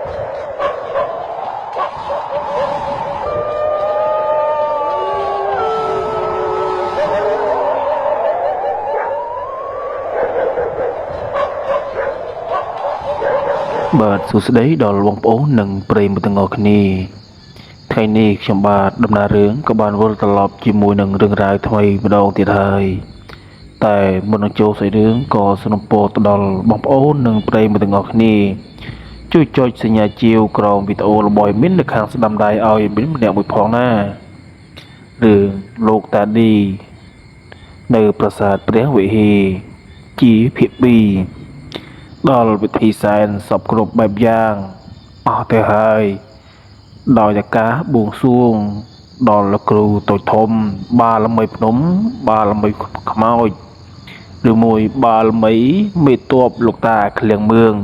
បាទសួស្តីដល់បងប្អូននិងប្រិយមិត្តទាំងអស់គ្នាថ្ងៃនេះខ្ញុំបាទដំណើររឿងក៏បានវិលត្រឡប់ជាមួយនឹងរឿងរ៉ាវថ្មីម្ដងទៀតហើយតែមុននឹងចូលសាច់រឿងក៏សំណូមពរទៅដល់បងប្អូននិងប្រិយមិត្តទាំងអស់គ្នាជួយចុចសញ្ញាជាវក្រោមវីដេអូរបស់មីននៅខាងស្ដាំដៃឲ្យមីនម្នាក់មួយផងណារឿងលោកតាឌីនៅប្រាសាទព្រះវិហារជាភាគ2ដល់វិធីសែនសពគ្រប់បែបយ៉ាងអស់ទៅហើយដោយតែការបួងសួងដល់លោកគ្រូតូចធំ បារមីភ្នំ បារមីខ្មោចឬមួយបារមីមេតបលោកតាឃ្លៀងមឿង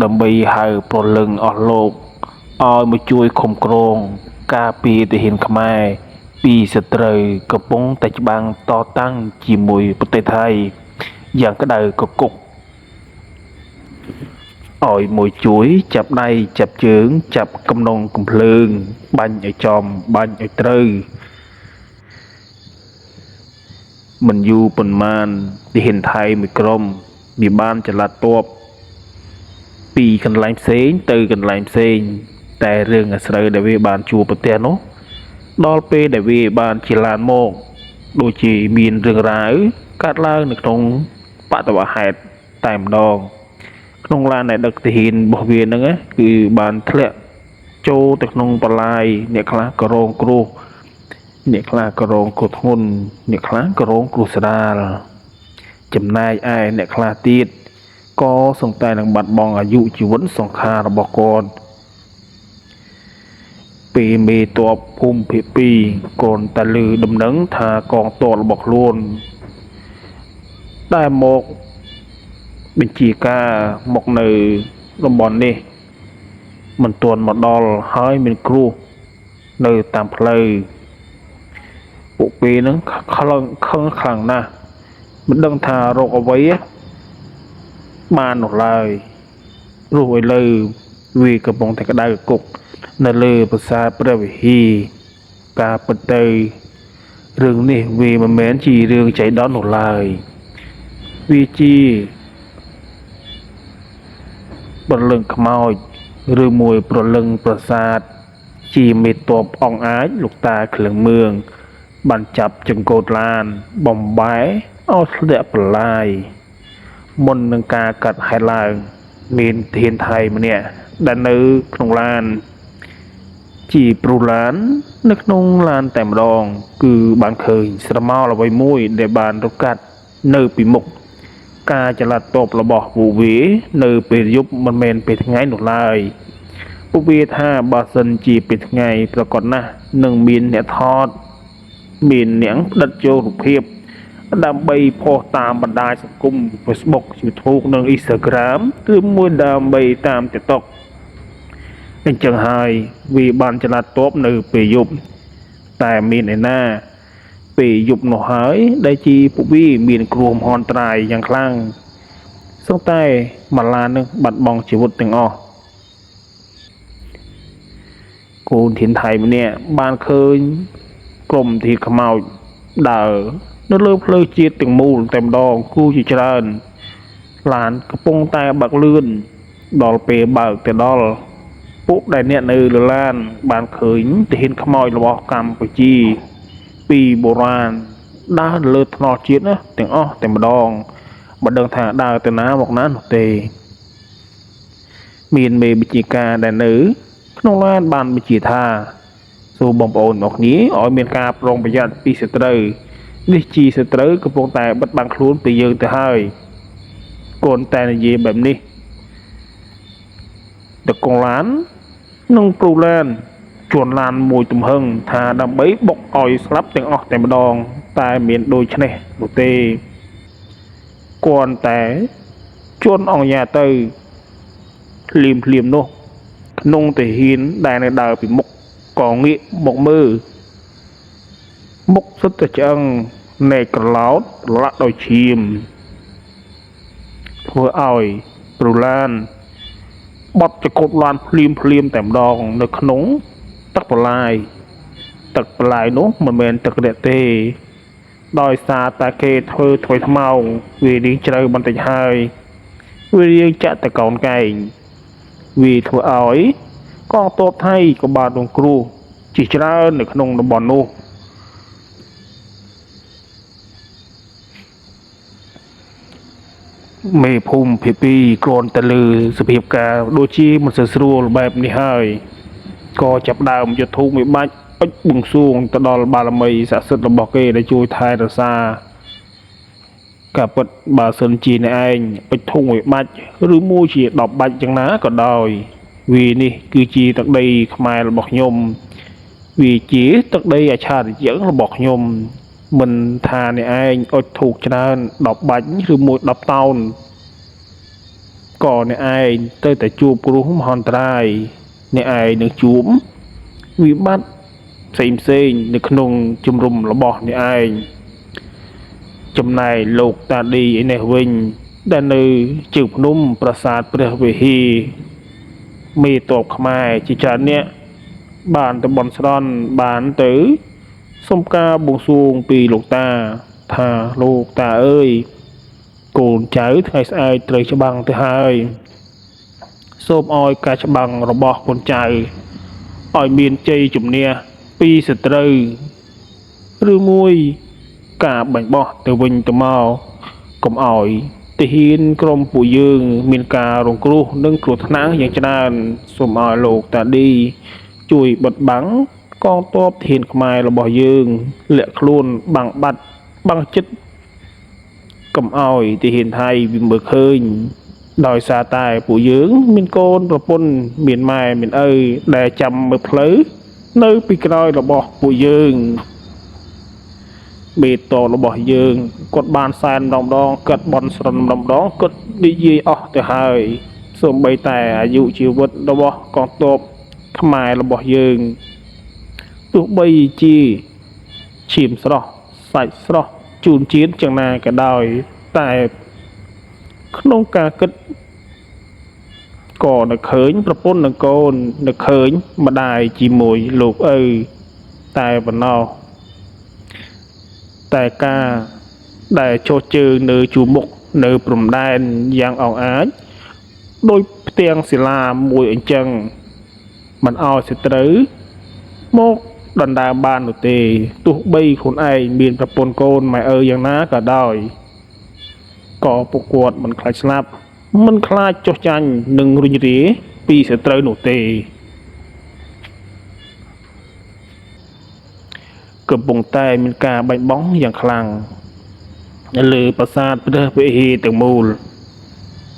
ដើម្បីហៅព្រលឹងអស់លោកឲ្យមកជួយឃុំគ្រងការពារទាហានខ្មែរពីសត្រូវកំពុងតែច្បាំងតតាំងជាមួយប្រទេសថៃយ៉ាងក្តៅកគុកឲ្យមួយជួយចាប់ដៃចាប់ជើងចាប់កំណងកំភ្លើងបាញ់ឲ្យចំបាញ់ឲ្យត្រូវមិនយូរប៉ុន្មានទាហានថៃមួយក្រុមវាបានចល័តទ័ពពីកន្លែងផ្សេងទៅកន្លែងផ្សេងតែរឿងអាស្រូវដែលវាបានជួបប្រទះនោះដល់ពេលដែលវាបានជាឡានមកដូចជាមានរឿងរ៉ាវកើតឡើងនៅក្នុងបដិវហេតុតែម្ដងក្នុងឡានដែលដឹកទាហានរបស់វាហ្នឹងគឺបានធ្លាក់ចូលទៅក្នុងបន្លាយអ្នកខ្លះក៏រងគ្រោះអ្នកខ្លះក៏រងគ្រោះធ្ងន់អ្នកខ្លះក៏រងគ្រោះស្រាលចំណែកឯអ្នកខ្លះទៀតក៏សង្តែនឹងបាត់បង់អាយុជីវិតសង្ខាររបស់គាត់ពេលមេតបភូមិភាគ2កូនតែលឺដំណឹងថាកងទ័ពរបស់ខ្លួនដែលមកបញ្ជាការមកនៅតំបន់នេះមិនទាន់មកដល់ហើយមានគ្រោះនៅតាមផ្លូវពួកពេលហ្នឹងខឹងខឹងខ្លាំងណាស់មិនដឹងថារោគអ្វីបាននោះឡើយព្រោះឥឡូវវាកំពុងតែក្តៅគុកនៅលើប្រាសាទព្រះវិហារការពិតទៅរឿងនេះវាមិនមែនជារឿងចៃដន្យនោះឡើយវាជាព្រលឹងខ្មោចឬមួយព្រលឹងប្រាសាទជាមេតបអង្គអាចលោកតាក្លឹងមឿងបានចាប់ចង្កូតឡានបំបែឲ្យធ្លាក់ប្រឡាយមុននឹងការកាត់ហេតុឡើងមានធានថៃម្នាក់ដែលនៅក្នុងឡានជាព្រុសឡាននៅក្នុងឡានតែម្ដងគឺបានឃើញស្រមោលអ្វីមួយដែលបានរកាត់នៅពីមុខការចល័តតបរបស់ពួកវានៅពេលយប់មិនមែនពេលថ្ងៃនោះឡើយពួកវាថាបើសិនជាពេលថ្ងៃប្រកាសណាស់នឹងមានអ្នកថតមានអ្នកផ្ដិតចូលរូបភាពដើម្បីផុសតាមបណ្ដាញសង្គម Facebook YouTube និង Instagram ឬមួយដើម្បីតាម TikTok អញ្ចឹងហើយវាបានចល័តតបនៅពេលយប់តែមានឯណាពេលយប់នោះហើយដែលជាពួកវាមានគ្រោះមហន្តរាយយ៉ាងខ្លាំងសឹងតែម៉ាឡាននឹងបាត់បង់ជីវិតទាំងអស់កូនធានថៃម្នាក់បានឃើញក្រុមធាខ្មោចដើរនៅលើផ្លូវជាតិទាំងមូលតែម្ដងគូជាច្រើនឡានកំពុងតែបើកលឿនដល់ពេលបើកទៅដល់ពួកដែលអ្នកនៅលើឡានបានឃើញទាហានខ្មោចរបស់កម្ពុជាពីបុរាណដើរលើថ្នល់ជាតិណាទាំងអស់តែម្ដងមិនដឹងថាដើរទៅណាមកណានោះទេមានមេបញ្ជាការដែលនៅក្នុងឡានបានបញ្ជាថាសូមបងប្អូនទាំងគ្នាឲ្យមានការប្រុងប្រយ័ត្នពីសត្រូវនេះជាសត្រូវកំពុងតែបិទបាំងខ្លួនពីយើងទៅហើយកូនតែនិយាយបែបនេះតកងឡាននិងគ្រូឡានជួនឡានមួយទំហឹងថាដើម្បីបុកឲ្យស្លាប់ទាំងអស់តែម្ដងតែមានដូច្នេះនោះទេគន់តែជួនអង្គញាទៅភ្លាមភ្លាមនោះក្នុងទាហានដែលនៅដើរពីមុខក៏ងាកមកមើលមុខសុទ្ធតែឆ្អឹងនៃក្រឡោតប្រឡាក់ដោយឈាមធ្វើឲ្យព្រុឡាន បត់ចកូតឡានភ្លាមភ្លាមតែម្ដងនៅក្នុងទឹកប្រឡាយទឹកប្រឡាយនោះមិនមែនទឹករាក់ទេដោយសារតែគេធ្វើថយថ្មោងវារៀងជ្រៅបន្តិចហើយវារៀងចាក់តកោនកែងវាធ្វើឲ្យកងទ័ពថៃក៏បានរងគ្រោះជាច្រើននៅក្នុងតំបន់នោះមេភូមិភាគ2គ្រាន់តែលើសភាពការដូចជាមិនសូវស្រួលបែបនេះហើយក៏ចាប់ដើមយកធូបមួយបាច់អុចបួងសួងទៅដល់បារមីស័ក្តិសិទ្ធិរបស់គេដែលជួយថែរក្សាការពិតបើសិនជាអ្នកឯងអុចធុងមួយបាច់ឬមួយជា10បាច់យ៉ាងណាក៏ដោយវានេះគឺជាទឹកដីខ្មែររបស់ខ្ញុំវាជាទឹកដីអច្ឆរិយៈរបស់ខ្ញុំមិនថាអ្នកឯងអុចធូបច្រើន10បាច់ឬមួយ10តោនក៏អ្នកឯងទៅតែជួបគ្រោះមហន្តរាយអ្នកឯងនឹងជួបវិបត្តិផ្សេងផ្សេងនៅក្នុងជំរំរបស់អ្នកឯងចំណែកលោកតាឌីឯនេះវិញដែលនៅជើងភ្នំប្រាសាទព្រះវិហារមេតបខ្មែរជាច្រើនអ្នកបានទៅបន់ស្រន់បានទៅសុំការបួងសួងពីលោកតាថាលោកតាអើយកូនចៅថ្ងៃស្អែកត្រូវច្បាំងទៅហើយសូមឲ្យការច្បាំងរបស់កូនចៅឲ្យមានជ័យជំនះពីសត្រូវឬមួយការបាញ់បោះទៅវិញទៅមកកុំឲ្យទាហានក្រុមពួកយើងមានការរងគ្រោះនិងគ្រោះថ្នាក់យ៉ាងច្រើនសូមឲ្យលោកតាឌីជួយបិទបាំងកងទ័ពទាហានខ្មែររបស់យើងលាក់ខ្លួនបាំងបាត់បាំងចិត្តកុំឲ្យទាហានថៃវាមើលឃើញដោយសារតែពួកយើងមានកូនប្រពន្ធមានម៉ែមានឪដែលចាំមើលផ្លូវនៅពីក្រោយរបស់ពួកយើងមេតរបស់យើងគាត់បានសែនម្ដងម្ដងគាត់បន់ស្រន់ម្ដងម្ដងគាត់និយាយអស់ទៅហើយសូម្បីតែអាយុជីវិតរបស់កងទ័ពខ្មែររបស់យើងទោះបីជាឈាមស្រស់សាច់ស្រស់ជូនជាតិយ៉ាងណាក៏ដោយតែក្នុងការគិតក៏នៅឃើញប្រពន្ធនិងកូននៅឃើញម្ដាយជាមួយលោកឪតែប៉ុណ្ណោះតែការដែលចុះជើងនៅជួរមុខនៅព្រំដែនយ៉ាងអង្អាចដោយផ្ទាំងศิលាមួយអញ្ចឹងមិនឲ្យសត្រូវមកដណ្ដើមបាននោះទេទោះបីខ្លួនឯងមានប្រពន្ធកូនម៉ែឪយ៉ាងណាក៏ដោយក៏ពួកគាត់មិនខ្លាចស្លាប់មិនខ្លាចចុះចាញ់និងរុញរាពីសត្រូវនោះទេកំពុងតែមានការបាញ់បង់យ៉ាងខ្លាំងនៅលើប្រាសាទព្រះវិហារទាំងមូល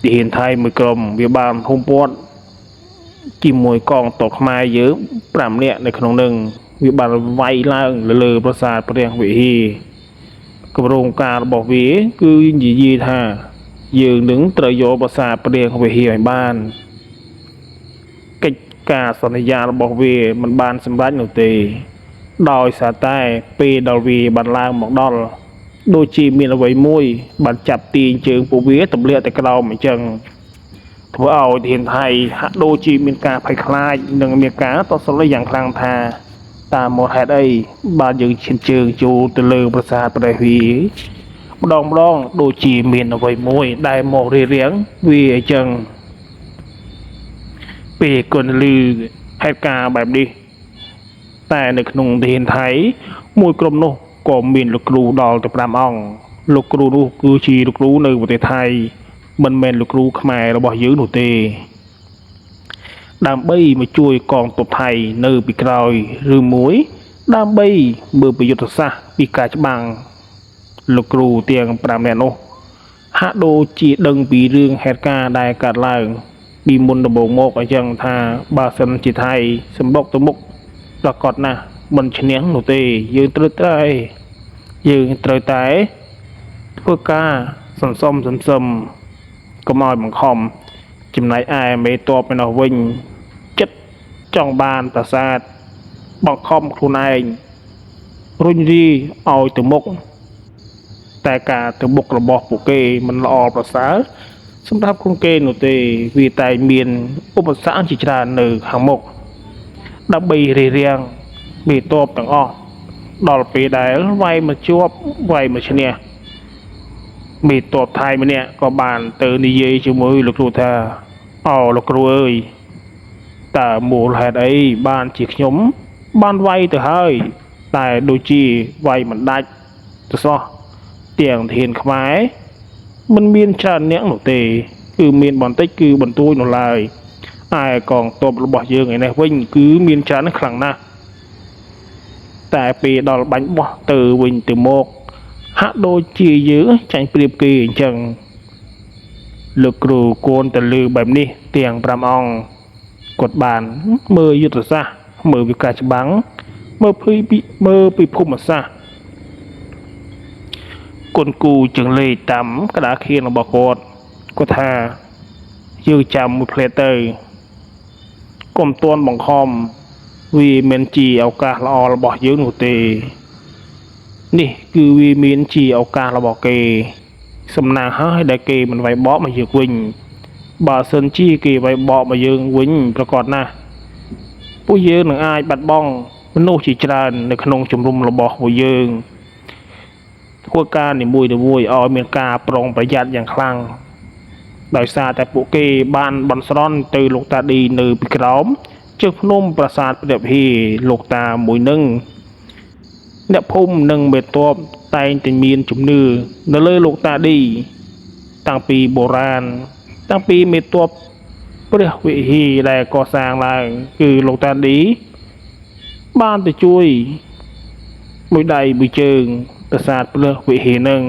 ទាហានថៃមួយក្រុមវាបានហ៊ុមព័ទ្ធជាមួយកងទ័ពខ្មែរយើង5នាក់នៅក្នុងនឹងវាបានវាយឡើងលើប្រាសាទព្រះវិហារគម្រោងការរបស់វាគឺនិយាយថាយើងនឹងត្រូវយកប្រាសាទព្រះវិហារឲ្យបានកិច្ចការសន្យារបស់វាមិនបានសម្រេចនោះទេដោយសារតែពេលដល់វាបានឡើងមកដល់ដូចជាមានអ្វីមួយបានចាប់ទាញជើងពួកវាទម្លាក់ទៅក្រោមអញ្ចឹងធ្វើឲ្យទាហានថៃហាក់ដូចជាមានការភ័យខ្លាចនិងមានការតស៊ូយ៉ាងខ្លាំងថាតាមមូលហេតុអីបានយើងឈានជើងចូលទៅលើប្រាសាទព្រះវិហារម្ដងម្ដងដូចជាមានអ្វីមួយដែលមករារាំងវាអញ្ចឹងពេលគុណឮហេតុការណ៍បែបនេះតែនៅក្នុងទាហានថៃមួយក្រុមនោះក៏មានលោកគ្រូដល់ទៅ5អង្គលោកគ្រូនោះគឺជាលោកគ្រូនៅប្រទេសថៃមិនមែនលោកគ្រូខ្មែររបស់យើងនោះទេដើម្បីមកជួយកងទ័ពថៃនៅពីក្រោយឬមួយដើម្បីមើលប្រយុទ្ធសាស្ត្រពីការច្បាំងលោកគ្រូទាំង5នាក់នោះហាក់ដូចជាដឹងពីរឿងហេតុការណ៍ដែលកើតឡើងពីមុនដំបូងមកអញ្ចឹងថាបើសិនជាថៃសម្បុកទៅមុខប្រកាសណាស់មិនឈ្នះនោះទេយើងត្រូវតែធ្វើការសន្សំសន្សំកុំឲ្យបង្ខំចំណែកឯមេតបឯនោះវិញចិត្តចង់បានប្រាសាទបង្ខំខ្លួនឯងរុញរាឲ្យទៅមុខតែការទៅមុខរបស់ពួកគេមិនល្អប្រសើរ សម្រាប់ខ្លួនគេនោះទេវាតែមានឧបសគ្គជាច្រើននៅខាងមុខដើម្បីរារាំងមេតបទាំងអស់ដល់ពេលដែលវាយមកជាប់វាយមកឈ្នះមេតបថៃម្នាក់ក៏បានទៅនិយាយជាមួយលោកគ្រូថាអោលោកគ្រូអើយតើមូលហេតុអីបានជាខ្ញុំបានវាយទៅហើយតែដូចជាវាយមិនដាច់ទៅសោះទាំងធានខ្មែរមិនមានច្រើនអ្នកនោះទេគឺមានបន្តិចគឺបន្ទួយនោះឡើយឯកងទ័ពរបស់យើងឯនេះវិញគឺមានច្រើនខ្លាំងណាស់តែពេលដល់បាញ់បោះទៅវិញទៅមកហាក់ដូចជាយើងចាញ់ប្រៀបគេអញ្ចឹងលោកគ្រូគួនទៅលើបែបនេះទាំង5អង្គគាត់បានមើលយុទ្ធសាស្ត្រមើលវិការច្បាំងមើលពីភូមិសាស្ត្រគុណគូជើងលេខតាមក្តារខៀនរបស់គាត់គាត់ថាយើងចាំមួយផ្លែទៅកុំទាន់បង្ខំវាមិនជាឱកាសល្អរបស់យើងនោះទេនេះគឺវាមានជាឱកាសរបស់គេសំណាងហើយដែលគេមិនវាយបកមកយើងវិញបើសិនជាគេវាយបកមកយើងវិញប្រកាសណាស់ពួកយើងនឹងអាចបាត់បង់មនុស្សជាច្រើននៅក្នុងជំរំរបស់ពួកយើងធ្វើការនីមួយៗឲ្យមានការប្រុងប្រយ័ត្នយ៉ាងខ្លាំងដោយសារតែពួកគេបានបន្ស្រន់ទៅលោកតាឌីនៅពីក្រោមជើងភ្នំប្រាសាទព្រះវិហារលោកតាមួយនឹងអ្នកភូមិនិងមេតបតែងតែមានជំនឿនៅលើលោកតាឌីតាំងពីបុរាណតាំងពីមេតបព្រះវិហារដែលកសាងឡើងគឺលោកតាឌីបានទៅជួយមួយដៃមួយជើងប្រាសាទព្រះវិហារនឹង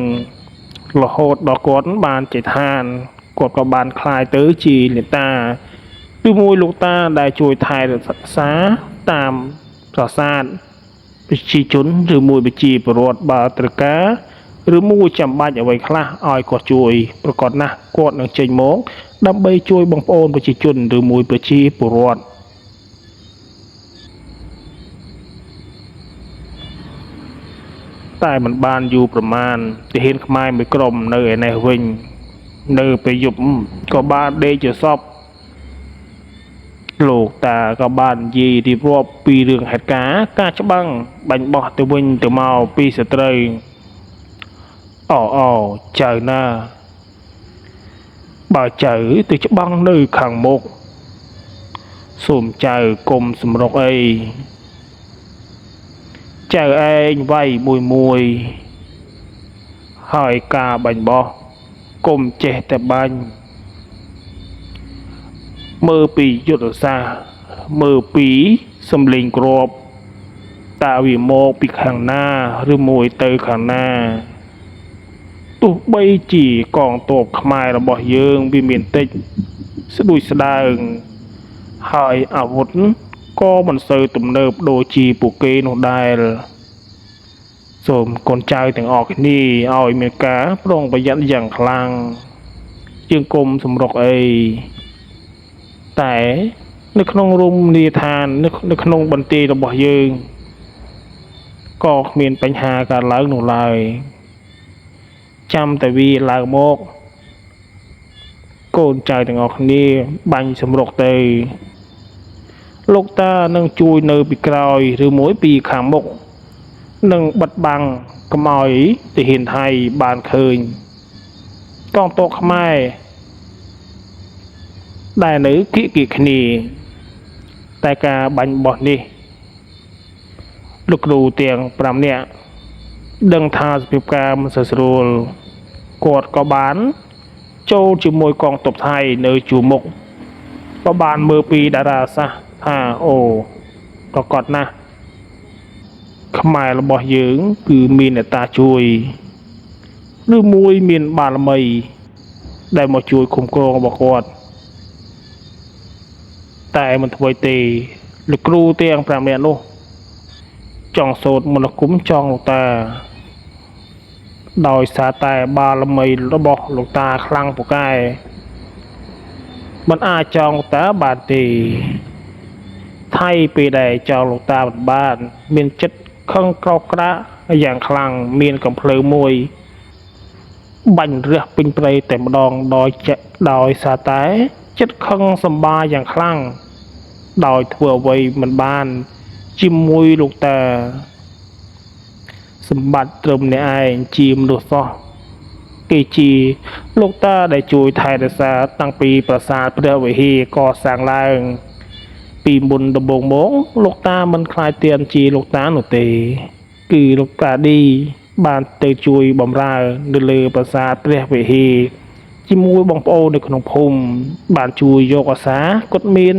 រហូតដល់គាត់បានចេឋានគាត់ក៏បានក្លាយទៅជាអ្នកតាឬមួយលោកតាដែលជួយថែរក្សាតាមប្រាសាទប្រជាជនឬមួយប្រជាពលរដ្ឋបើត្រូវការឬមួយចាំបាច់អ្វីខ្លះឲ្យគាត់ជួយប្រកាសណាស់គាត់នឹងចេញមកដើម្បីជួយបងប្អូនប្រជាជនឬមួយប្រជាពលរដ្ឋតែមិនបានយូរប្រមាណទាហានខ្មែរមួយក្រុមនៅឯនេះវិញនៅពេលយប់ក៏បានដេកជាសពលោកតាក៏បាននិយាយរៀបរាប់ពីរឿងហេតុការណ៍ការច្បាំងបាញ់បោះទៅវិញទៅមកពីសត្រូវអោចៅណាបើចៅទៅច្បាំងនៅខាងមុខសូមចៅគុំសម្រុកអីចៅឯងវាយមួយមួយហើយការបាញ់បោះគុំចេះតែបាញ់មើលពីយុទ្ធសាស្ត្រមើលពីសំឡេងគ្រាប់តើវាមកពីខាងណាឬមួយទៅខាងណាទោះបីជាកងទ័ពខ្មែររបស់យើងវាមានតិចស្ដួយស្ដើងហើយអាវុធក៏មិនសូវទំនើបដូចជាពួកគេនោះដែរសូមកូនចៅទាំងអស់គ្នាឲ្យមានការប្រុងប្រយ័ត្នយ៉ាងខ្លាំងជាងគុំសម្រុកអីតែនៅក្នុងរមណីយដ្ឋាននៅក្នុងបន្ទាយរបស់យើងក៏គ្មានបញ្ហាកើតឡើងនោះឡើយចាំតែវាឡើងមកកូនចៅទាំងអស់គ្នាបាញ់សម្រុកទៅលោកតានឹងជួយនៅពីក្រោយឬមួយពីខាងមុខនឹងបិទបាំងកុំឲ្យទាហានថៃបានឃើញកងទ័ពខ្មែរដែលនៅគៀកៗគ្នាតែការបាញ់បោះនេះលោកគ្រូទាំង5នាក់ដឹងថាសភាពការមិនសូវស្រួលគាត់ក៏បានចូលជាមួយកងទ័ពថៃនៅជួរមុខក៏បានមើលពីតារាសាស្ត្រថាអូប្រកាសណាស់ខ្មែររបស់យើងគឺមានអ្នកតាជួយឬមួយមានបារមីដែលមកជួយคุ้មគ្រងរបស់គាត់តែមិនធ្វើទេលោកគ្រូទាំង5នាក់នោះចង់សូត្រមន្តគុំចង់លោកតាដោយសារតែបារមីរបស់លោកតាខ្លាំងពូកែមិនអាចចង់លោកតាបានទេថៃពេលដែលចង់លោកតាមិនបានមានចិត្តខឹងក្រោកក្រាកយ៉ាងខ្លាំងមានកំភ្លើងមួយ បាញ់រះពេញព្រៃតែម្ដងដោយចេដោយសារតែចិត្តខឹងសម្បាយ៉ាងខ្លាំងដោយធ្វើអ្វីមិនបានជាមួយលោកតាសម្បត្តិត្រឹមអ្នកឯងជាមនុស្សសោះគេជាលោកតាដែលជួយថែរក្សាតាំងពីប្រាសាទព្រះវិហារកសាងឡើងពីមុនដំបូងមកលោកតាមិនខ្លាចទៀនជាលោកតានោះទេគឺលោកតាឌីបានទៅជួយបំរើនៅលើប្រាសាទព្រះវិហារជាមួយបងប្អូននៅក្នុងភូមិបានជួយយកអាសាគាត់មាន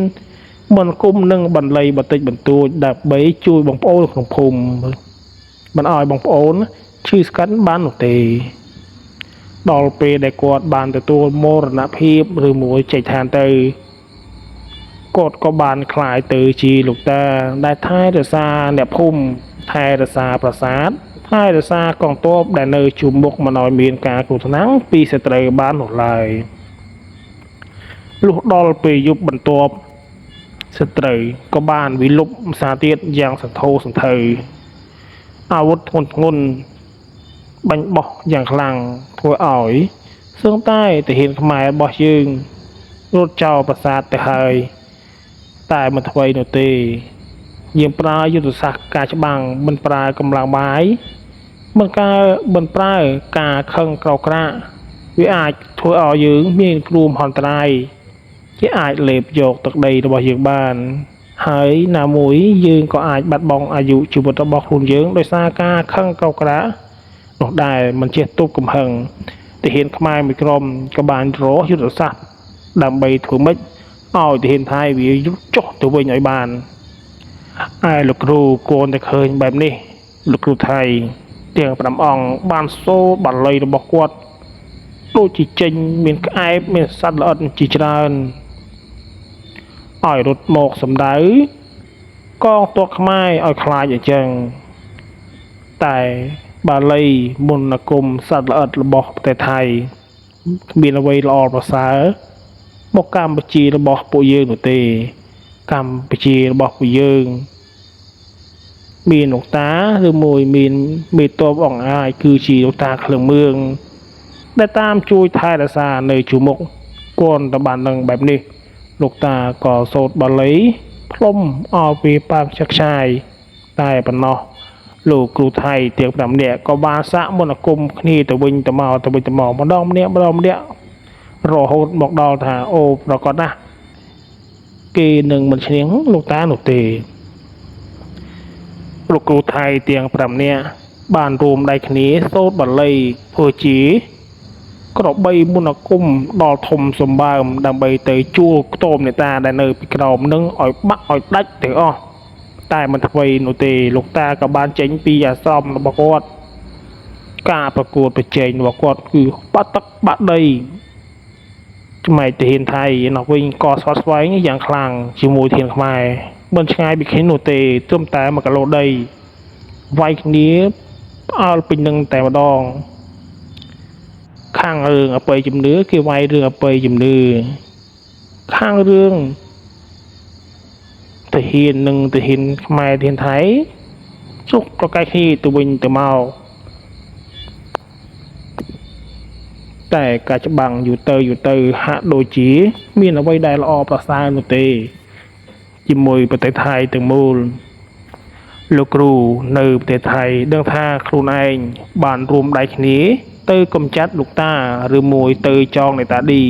មន្តគុំនិងបន្លៃបន្តិចបន្តួចដើម្បីជួយបងប្អូននៅក្នុងភូមិមិនឲ្យបងប្អូនឈឺស្កាត់បាននោះទេដល់ពេលដែលគាត់បានទទួលមរណភាពឬមួយចែកឋានទៅគាត់ក៏បានក្លាយទៅជាលោកតាដែលថែរក្សាអ្នកភូមិថែរក្សាប្រាសាទថែរក្សាកងទ័ពដែលនៅជួរមុខមិនឲ្យមានការគ្រោះថ្នាក់ពីសត្រូវបាននោះឡើយលុះដល់ពេលយប់បន្ទាប់សត្រូវក៏បានវិលុបផ្សារទៀតយ៉ាងសន្ធោសន្ធៅអាវុធធ្ងន់ធ្ងន់បាញ់បោះយ៉ាងខ្លាំងធ្វើឲ្យសឹងតែទាហានខ្មែររបស់យើងរត់ចោលប្រាសាទទៅហើយតែមិនថ្មីនោះទេយើងប្រើយុទ្ធសាស្ត្រការច្បាំងមិនប្រើកម្លាំងបាយមិនកើមិនប្រើការខឹងក្រោកក្រាកវាអាចធ្វើឲ្យយើងមានគ្រោះមហន្តរាយជាអាចលេបយកទឹកដីរបស់យើងបានហើយណាមួយយើងក៏អាចបាត់បង់អាយុជីវិតរបស់ខ្លួនយើងដោយសារការខឹងក្រោកក្រាកនោះដែរមិនចេះទប់កំហឹងទាហានខ្មែរមួយក្រុមក៏បានរកយុទ្ធសាស្ត្រដើម្បីធ្វើម៉េចឲ្យទាហានថៃវាយុទ្ធចុះទៅវិញឲ្យបានឯលោកគ្រូគួរតែឃើញបែបនេះលោកគ្រូថៃទាំង5អង្គបានសូត្របាលីរបស់គាត់ដូចជាចេញមានក្អែបមានសត្វល្អិតជាច្រើនឲ្យរត់មកសម្ដៅកងទ័ពខ្មែរឲ្យខ្លាចអញ្ចឹងតែបាលីមន្តអាគមសត្វល្អិតរបស់ប្រទេសថៃគ្មានអ្វីល្អប្រសើរមកកម្ពុជារបស់ពួកយើងនោះទេកម្ពុជារបស់ពួកយើងមានលោកតាឬមួយមានមេតបអង្គអាយគឺជាលោកតាក្លឹងមឿងដែលតាមជួយថែរក្សានៅជួរមុខគន់តបាននឹងបែបនេះលោកតាក៏សូត្របាលីផ្លុំឲ្យវាប៉ាងខ្ជិះខ្ចាយតែប៉ុណ្ណោះលោកគ្រូថៃទាំង5នាក់ក៏បានសាកមន្តអាគមគ្នាទៅវិញទៅមកទៅវិញទៅមកម្ដងម្នាក់ម្ដងម្នាក់រហូតមកដល់ថាអូប្រកបណាស់គេនឹងមិនឈ្នះលោកតានោះទេលោកគ្រូថៃទាំង5នាក់បានរួមដៃគ្នាសូត្របាលីធ្វើជាក្របីមន្តអាគមដល់ធំសម្បើមដើម្បីទៅជួលខ្ទមនេតាដែលនៅពីក្រោមនឹងឲ្យបាក់ឲ្យដាច់ទាំងអស់តែមិនថ្មីនោះទេលោកតាក៏បានចេញពីអាស្រមរបស់គាត់ការប្រកួតប្រជែងរបស់គាត់គឺបាក់ទឹកបាក់ដីចំណែកទាហានថៃនោះវិញក៏ស្វាត់ស្វែងយ៉ាងខ្លាំងជាមួយទាហានខ្មែរមិនឆ្ងាយពីគ្នានោះទេត្រឹមតែ1គីឡូដីវាយគ្នាផ្អើលពេញនឹងតែម្ដងខាងរឿងអបិយជំនឿគេវាយរឿងអបិយជំនឿខាងរឿងទាហាននិងទាហានខ្មែរទាហានថៃជុកប្រកែកគ្នាទៅវិញទៅមកតែការច្បាំងយូរទៅហាក់ដូចជាមានអ្វីដែលល្អប្រសើរនោះទេជាមួយប្រទេសថៃទាំងមូលលោកគ្រូនៅប្រទេសថៃដឹងថាខ្លួនឯងបានរួមដៃគ្នាទៅកម្ចាត់លោកតាឬមួយទៅចងនេតាឌី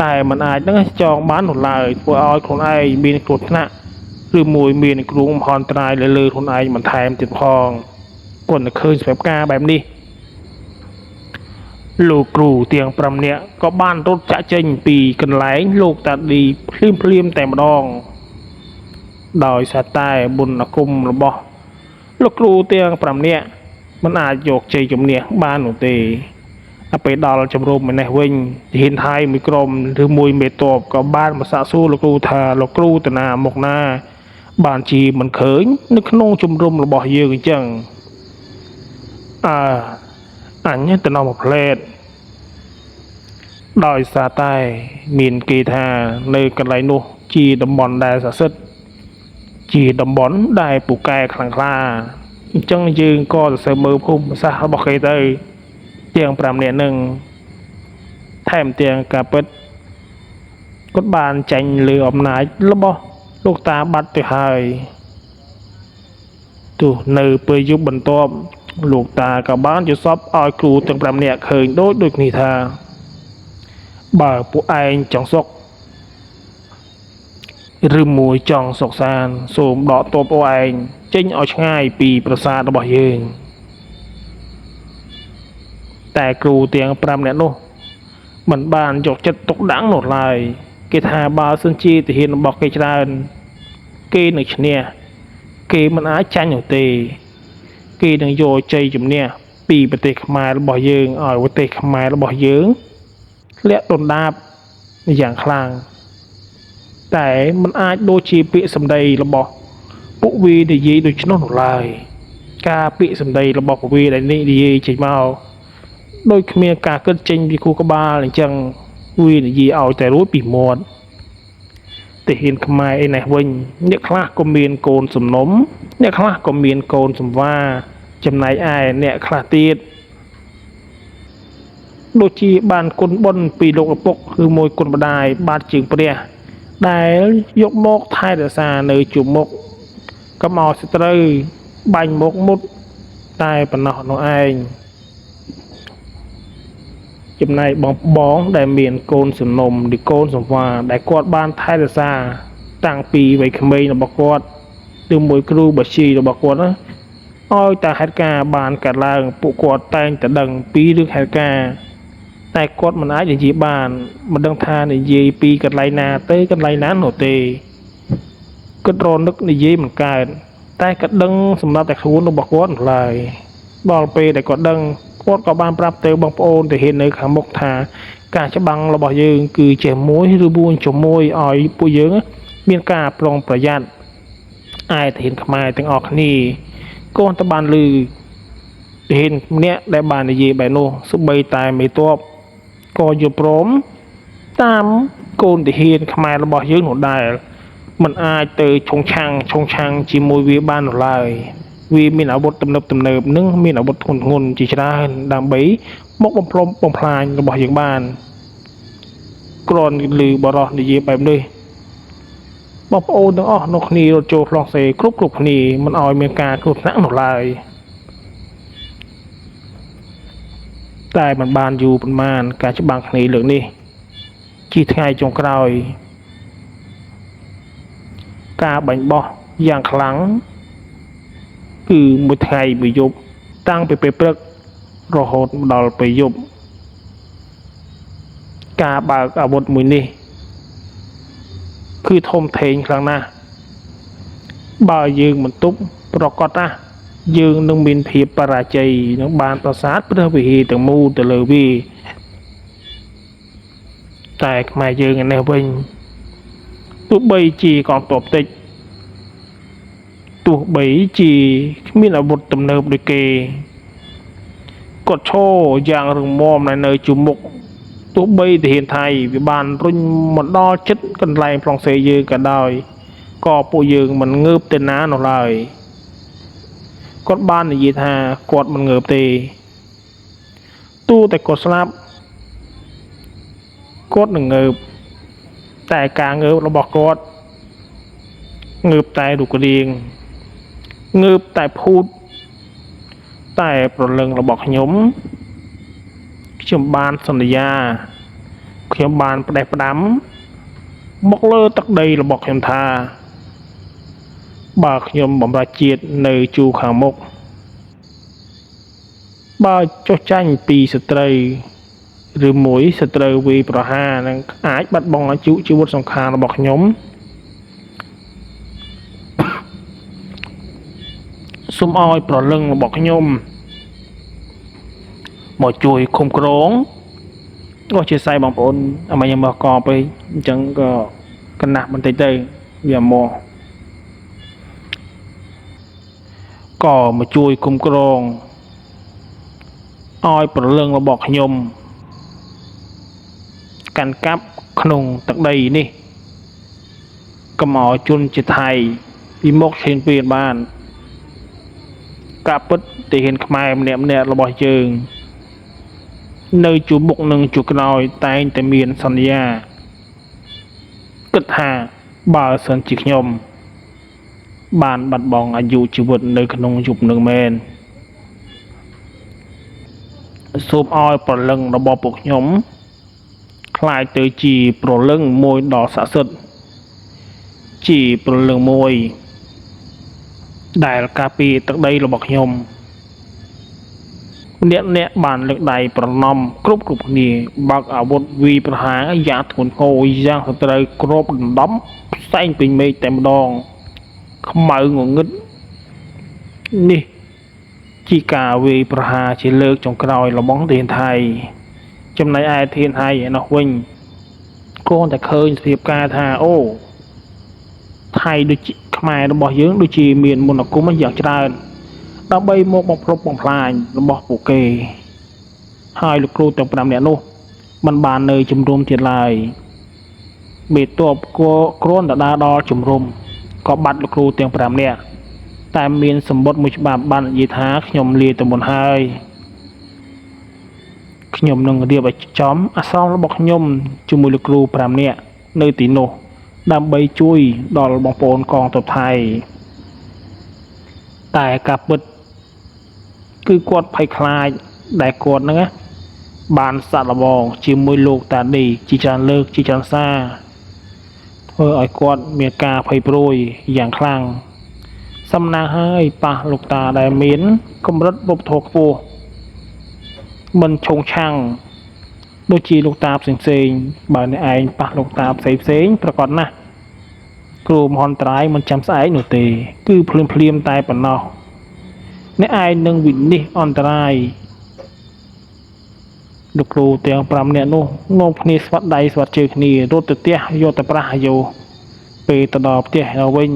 តែមិនអាចនឹងចងបាននោះឡើយធ្វើឲ្យខ្លួនឯងមានគ្រោះថ្នាក់ឬមួយមានគ្រោះមហន្តរាយលើខ្លួនឯងបន្ថែមទៀតផងគាត់តែឃើញស្រាប់ការបែបនេះលោកគ្រូទាំង5នាក់ក៏បានរត់ចាក់ចេញពីកន្លែងលោកតាឌីភ្លាមៗតែម្ដងដោយសារតែបុណ្យអាគមរបស់លោកគ្រូទាំង5នាក់មិនអាចយកជ័យជំនះបាននោះទេដល់ពេលដល់ជំរំឯនេះវិញទាហានថៃមួយក្រុមឬមួយមេតបក៏បានមកសាកសួរលោកគ្រូថាលោកគ្រូតាណាមកណាបានជាមិនឃើញនៅក្នុងជំរំរបស់យើងអញ្ចឹងអើអញទៅនាំមកផ្លែតដោយសារតែមានគេថានៅកន្លែងនោះជាតំបន់ដែលស័ក្តិសិទ្ធិជាតំបន់ដែលពូកែខ្លាំងក្លាអញ្ចឹងយើងក៏សរសើរមើលភូមិសាស្ត្ររបស់គេទៅ ទាំង5នាក់នឹងថែមទាំងការពិតគាត់បានចាញ់លើអំណាចរបស់លោកតាបាត់ទៅហើយទោះនៅពេលយប់បន្ទាប់លោកតាក៏បានយល់សប្តិឲ្យគ្រូទាំង5នាក់ឃើញដូចគ្នាថាបើពួកឯងចង់សុខឬមួយចង់សុខសាន្តសូមដកទ័ពពួកឯងចេញឲ្យឆ្ងាយពីប្រាសាទរបស់យើងតែគ្រូទាំង5នាក់នោះមិនបានយកចិត្តទុកដាក់នោះឡើយគេថាបើសិនជាទាហានរបស់គេច្រើនគេនឹងឈ្នះគេមិនអាចចាញ់នោះទេគេនឹងយកជ័យជំនះពីប្រទេសខ្មែររបស់យើងឲ្យប្រទេសខ្មែររបស់យើងធ្លាក់ដុនដាបយ៉ាងខ្លាំងតែมันអាចដូចជាពាក្យសម្ដីរបស់ពួកវានិយាយដូច្នោះនោះឡើយការពាក្យសម្ដីរបស់ពួកវាដែលនិយាយចេញមកដោយគ្មានការគិតចេញពីខួរក្បាលអញ្ចឹងវានិយាយឲ្យតែរួចពីមាត់ទាហានខ្មែរឯនេះវិញអ្នកខ្លះក៏មានកូនសំណុំអ្នកខ្លះក៏មានកូនសំវាចំណែកឯអ្នកខ្លះទៀតដូចជាបានគុណបុណ្យពីលោកឪពុកឬមួយគុណម្ដាយបាតជើងព្រះដែលយកមកថែរក្សានៅជួរមុខកុំឲ្យសត្រូវបាញ់មកមុតតែប៉ុណ្ណោះនោះឯងចំណែកបងដែលមានកូនសំណុំឬកូនសំវាដែលគាត់បានថែរក្សាតាំងពីវ័យក្មេងរបស់គាត់ឬមួយគ្រូបាជីរបស់គាត់ណាឲ្យតែហេតុការណ៍បានកើតឡើងពួកគាត់តែងតែដឹងពីរឿងហេតុការណ៍តែគាត់មិនអាចនិយាយបានមិនដឹងថានិយាយពីកន្លែងណាទៅកន្លែងណានោះទេគាត់រនឹកនិយាយមិនកើតតែគាត់ដឹងសម្រាប់តែខ្លួនរបស់គាត់នោះឡើយដល់ពេលដែលគាត់ដឹងគាត់ក៏បានប្រាប់ទៅបងប្អូនទាហាននៅខាងមុខថាការច្បាំងរបស់យើងគឺជាមួយឬមួយជាមួយឲ្យពួកយើងមានការប្រុងប្រយ័ត្នឯទាហានខ្មែរទាំងអស់គ្នាកូនតបានលឺទាហានម្នាក់ដែលបាននិយាយបែបនោះសូម្បីតែមេទ័ពក៏យល់ព្រមតាមកូនទាហានខ្មែររបស់យើងនោះដែរมันអាចទៅឆុងឆាំងជាមួយវាបាននោះឡើយវាមានអាវុធទំនើបនិងមានអាវុធធ្ងន់ៗជាច្រើនដើម្បីមកបំផ្លាញរបស់យើងបានគ្រាន់ឮបរោះនិយាយបែបនេះបងប្អូនទាំងអស់នោះគ្នារត់ចូលផ្លោះសេគ្រប់គ្នាមិនឲ្យមានការគ្រោះថ្នាក់នោះឡើយតែមិនបានយូរប៉ុន្មានការច្បាំងគ្នាលើកនេះជាថ្ងៃចុងក្រោយការបាញ់បោះយ៉ាងខ្លាំងគឺមួយថ្ងៃមួយយប់តាំងពីពេលព្រឹករហូតដល់ពេលយប់ការបើកអាវុធមួយនេះគឺធំធេងខ្លាំងណាស់បើយើងមិនទប់ប្រកបណាស់យើងនឹងមានភាពបរាជ័យនឹងបានប្រាសាទព្រះវិហារទាំងមូលទៅលើវាតែខ្មែរយើងឯនេះវិញទោះបីជាកងទ័ពតិចទោះបីជាគ្មានអាវុធទំនើបដូចគេគាត់ឈរយ៉ាងរឹងមាំនៅជួរមុខទោះបីទាហានថៃវាបានរុញមកដល់ចិត្តកន្លែងប្លង់សេយើងក៏ដោយក៏ពួកយើងមិនងើបទៅណានោះឡើយគាត់បាននិយាយថាគាត់មិនងើបទេទោះតែគាត់ស្លាប់គាត់នឹងងើបតែការងើបរបស់គាត់ងើបតែរូបរាងងើបតែភូតតែប្រលឹងរបស់ខ្ញុំបានសន្យាខ្ញុំបានផ្ដេសផ្ដាំមកលើទឹកដីរបស់ខ្ញុំថាបើខ្ញុំបម្រើជាតិនៅជួរខាងមុខបើចុះចាញ់ពីសត្រូវឬមួយសត្រូវវាយប្រហារនឹងអាចបាត់បង់អាយុជីវិតសង្ខាររបស់ខ្ញុំសូមឲ្យប្រលឹងរបស់ខ្ញុំមកជួយឃុំក្រងក៏ជាស័យបងប្អូនអមខ្ញុំមកកពេកអញ្ចឹងក៏កណាស់បន្តិចទៅវាមកក៏មកជួយឃុំក្រងឲ្យប្រលឹងរបស់ខ្ញុំកាន់កាប់ក្នុងទឹកដីនេះកុំឲ្យជនជាថៃពីមកឈានពៀនបានការពិតទាហានខ្មែរម្នាក់ៗរបស់យើង នៅជួរមុខនិងជួរក្រោយតែងតែមានសន្យាគិតថាបើសិនជាខ្ញុំបានបាត់បង់អាយុជីវិតនៅក្នុងយប់នឹងមែនសូមឲ្យព្រលឹងរបស់ពួកខ្ញុំក្លាយទៅជាព្រលឹងមួយដ៏ស័ក្តិសិទ្ធិជាព្រលឹងមួយដែលការពារទឹកដីរបស់ខ្ញុំអ្នកអ្នកបានលើកដៃប្រណម្យគ្រប់គ្រប់គ្នាបើកអាវុធវាយប្រហារយ៉ាងធ្ងន់ធ្ងរយ៉ាងសត្រូវគ្របដណ្ដប់ផ្សែងពេញមេឃតែម្ដងខ្មៅងងឹតនេះជាការវាយប្រហារជាលើកចុងក្រោយរបស់ធានថៃចំណែកឯធានថៃឯណោះវិញគ្រាន់តែឃើញសភាពការថាអូថៃដូចជាខ្មែររបស់យើងដូចជាមានមន្តអាគមយ៉ាងច្រើនដើម្បីមកបំផ្លុកបំផ្លាញរបស់ពួកគេហើយលោកគ្រូទាំង5នាក់នោះមិនបាននៅជំរុំទៀតឡើយមេតបក៏គ្រាន់តែដើរដល់ជំរុំក៏បាត់លោកគ្រូទាំង5នាក់តែមានសម្បត្តិមួយច្បាប់បាននិយាយថាខ្ញុំលាទៅមុនហើយខ្ញុំនឹងរៀបឲ្យចំអាស្រមរបស់ខ្ញុំជាមួយលោកគ្រូ5នាក់នៅទីនោះដើម្បីជួយដល់បងប្អូនកងទ័ពថៃតែការពិតគឺគាត់ភ័យខ្លាចដែលគាត់ហ្នឹងណាបានសាក់លបងជាមួយលោកតាឌីជាច្រើនលើកជាច្រើនសារធ្វើឲ្យគាត់មានការភ័យព្រួយយ៉ាងខ្លាំងសំណាងហើយប៉ះលោកតាដែលមានកម្រិតវប្បធម៌ខ្ពស់មិនឆុងឆាំងដូចជាលោកតាផ្សេងៗបើអ្នកឯងប៉ះលោកតាផ្សេងៗប្រកាសណាស់គ្រូមហន្តរាយមិនចាំស្អែកនោះទេគឺភ្លាមភ្លាមតែប៉ុណ្ណោះអ្នកឯងនឹងវិនិច្ឆ័យអន្តរាយលោកគ្រូទាំង5នាក់នោះនាំគ្នាស្វាត់ដៃស្វាត់ជើងគ្នារត់ទៅផ្ទះយកទៅប្រាស់អាយុពេលទៅដល់ផ្ទះទៅវិញ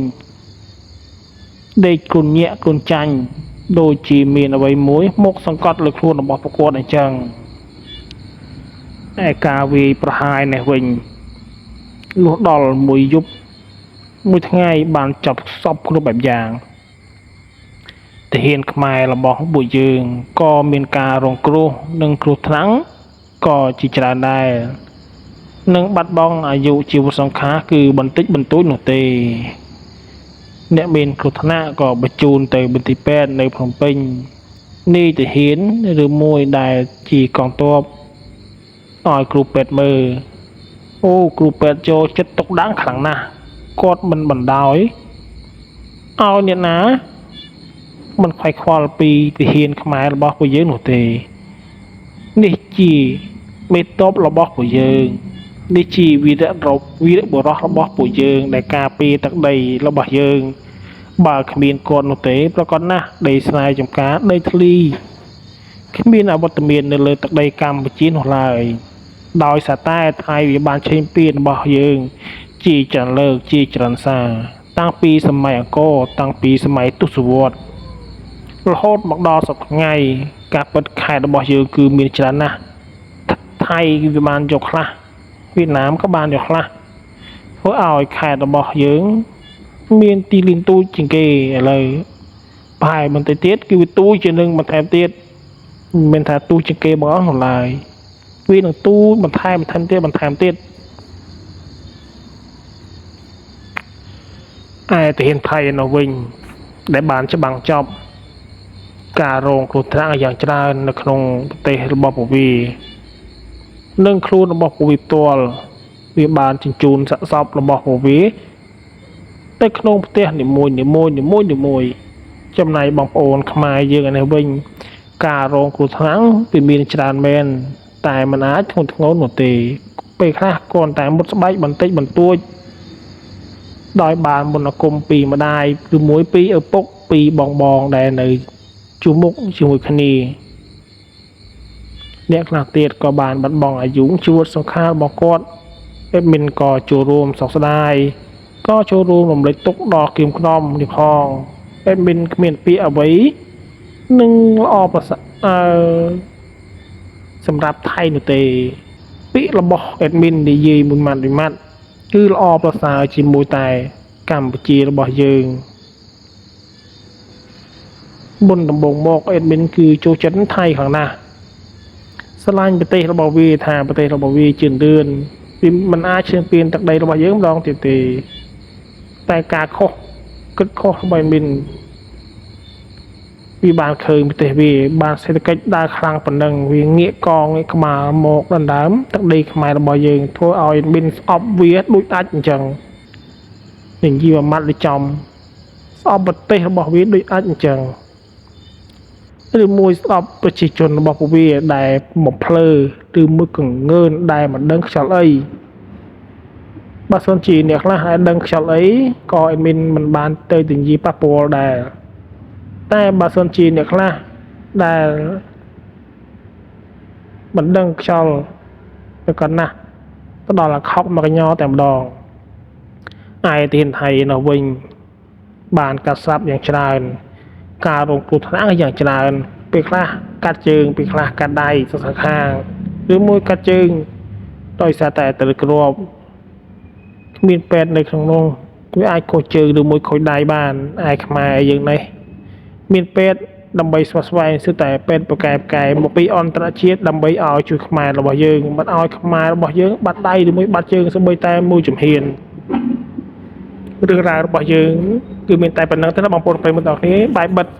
ដេកគុណញាក់គុណចាញ់ដូចជាមានអ្វីមួយមកសង្កត់លើខ្លួនរបស់ប្រកួតអញ្ចឹងឯការវាយប្រហារនេះវិញលុះដល់មួយយប់មួយថ្ងៃបានចាប់សពគ្រប់បែបយ៉ាងទាហានខ្មែររបស់ពួកយើងក៏មានការរងគ្រោះនិងគ្រោះថ្នាក់ក៏ជាច្រើនដែរនិងបាត់បង់អាយុជីវិតសង្ខារគឺបន្តិចបន្តួចនោះទេអ្នកមានគ្រោះថ្នាក់ក៏បញ្ជូនទៅមន្ទីរពេទ្យនៅភ្នំពេញនាយទាហានឬមួយដែលជាកងទ័ពឲ្យគ្រូពេទ្យមើលអូគ្រូពេទ្យចូលចិត្តទុកដាក់ខ្លាំងណាស់គាត់មិនបណ្ដោយឲ្យអ្នកណាមិនខ្វាយខ្វល់ពីទាហានខ្មែររបស់ពួកយើងនោះទេនេះជាមេតបរបស់ពួកយើងនេះជាវីរៈបុរសរបស់ពួកយើងដែលការពារទឹកដីរបស់យើងបើគ្មានគាត់នោះទេប្រកាសណាស់ដីស្រែចម្ការដីធ្លីគ្មានអវត្តមាននៅលើទឹកដីកម្ពុជានោះឡើយដោយសារតែថៃវាបានឈ្លានពានរបស់យើងជាច្រើនលើកជាច្រើនសារតាំងពីសម័យអង្គរតាំងពីសម័យទសវត្សរ៍រហូតមកដល់សប្តាហ៍ថ្ងៃការពិតខេត្តរបស់យើងគឺមានច្រើនណាស់ថៃវាបានយកខ្លះវៀតណាមក៏បានយកខ្លះធ្វើឲ្យខេត្តរបស់យើងមានទីលានទូចជាងគេឥឡូវប្រហែលបន្តិចទៀតគឺវាទូចជាងនឹងបន្ថែមទៀតមិនមែនថាទូចជាងគេបងអស់នោះឡើយវានឹងទូចបន្ថែមទៀតបន្ថែមទៀតឯទាហានថៃនៅវិញដែលបានច្បាំងចប់ការរងគ្រោះថ្នាក់យ៉ាងច្រើននៅក្នុងប្រទេសរបស់ពួកវានិងខ្លួនរបស់ពួកវាផ្ទាល់វាបានជញ្ជូនសាកសពរបស់ពួកវាទៅក្នុងផ្ទះនីមួយនីមួយនីមួយនីមួយចំណែកបងប្អូនខ្មែរយើងឯនេះវិញការរងគ្រោះថ្នាក់វាមានច្រើនមែនតែមិនអាចធ្ងន់ធ្ងរនោះទេពេលខ្លះគ្រាន់តែមុតស្បែកបន្តិចបន្តួចដោយបានមន្តអាគមពីម្ដាយឬមួយពីឪពុកពីបងបងដែលនៅជួបមុខជាមួយគ្នាអ្នកខ្លះទៀតក៏បានបាត់បង់អាយុជីវិតសង្ខាររបស់គាត់អេដមីនក៏ចូលរួមសោកស្ដាយក៏ចូលរួមរំលេចទុក្ខដល់គៀមខ្នំនេះផងអេដមីនគ្មានពាក្យអ្វីនឹងល្អប្រសើរសម្រាប់ថៃនោះទេពាក្យរបស់អេដមីននិយាយមួយម៉ាត់មួយម៉ាត់គឺល្អប្រសើរជាមួយតែកម្ពុជារបស់យើងមុនដំបូងមកអេដមីនគឺចូលចិត្តថៃខ្លាំងណាស់ ស្រឡាញ់ប្រទេសរបស់វាថាប្រទេសរបស់វាជឿនលឿនវាមិនអាចឈ្លានពានទឹកដីរបស់យើងម្ដងទៀតទេតែការខុសគិតខុសរបស់មីនវាបានឃើញប្រទេសវាបានសេដ្ឋកិច្ចដើរខ្លាំងប៉ុណ្ណឹងវាងាកកងងាកក្បាលមកដណ្ដើមទឹកដីខ្មែររបស់យើងធ្វើឲ្យមីនស្អប់វាដូចអាចអញ្ចឹងនិយាយមួយម៉ាត់ដូចចំស្អប់ប្រទេសរបស់វាដូចអាចអញ្ចឹងឬមួយស្អប់ប្រជាជនរបស់ពួកវាដែលបំភ្លើឬមួយកងើនដែលមិនដឹងខ្យល់អីបើសិនជាអ្នកខ្លះដែលដឹងខ្យល់អីក៏អេមីនមិនបានទៅទនិយាយប៉ះពាល់ដែរតែបើសិនជាអ្នកខ្លះដែលមិនដឹងខ្យល់ទៅកណាស់ទៅដល់អាខោកមកញ៉តែម្ដងឯទានថៃនៅវិញបានកាត់ស្រាប់យ៉ាងច្រើនការរងគ្រោះថ្នាក់យ៉ាងច្រើនពេលខ្លះកាត់ជើងពេលខ្លះកាត់ដៃសងខាងឬមួយកាត់ជើងដោយសារតែត្រូវគ្រាប់គ្មានពេទ្យនៅក្នុងនោះវាអាចខូចជើងឬមួយខូចដៃបានឯខ្មែរយើងនេះមានពេទ្យដើម្បីស្វះស្វែងគឺតែពេទ្យប្រកែប្រកែមកពីអន្តរជាតិដើម្បីឲ្យជួយខ្មែររបស់យើងមិនឲ្យខ្មែររបស់យើងបាត់ដៃឬមួយបាត់ជើងសូម្បីតែមួយជំហានរឿងរ៉ាវរបស់យើងគឺមានតែប៉ុណ្្នឹងទេណាបងប្អូនប្រិយមិត្តទាំងអស់គ្នាបាយបិទ។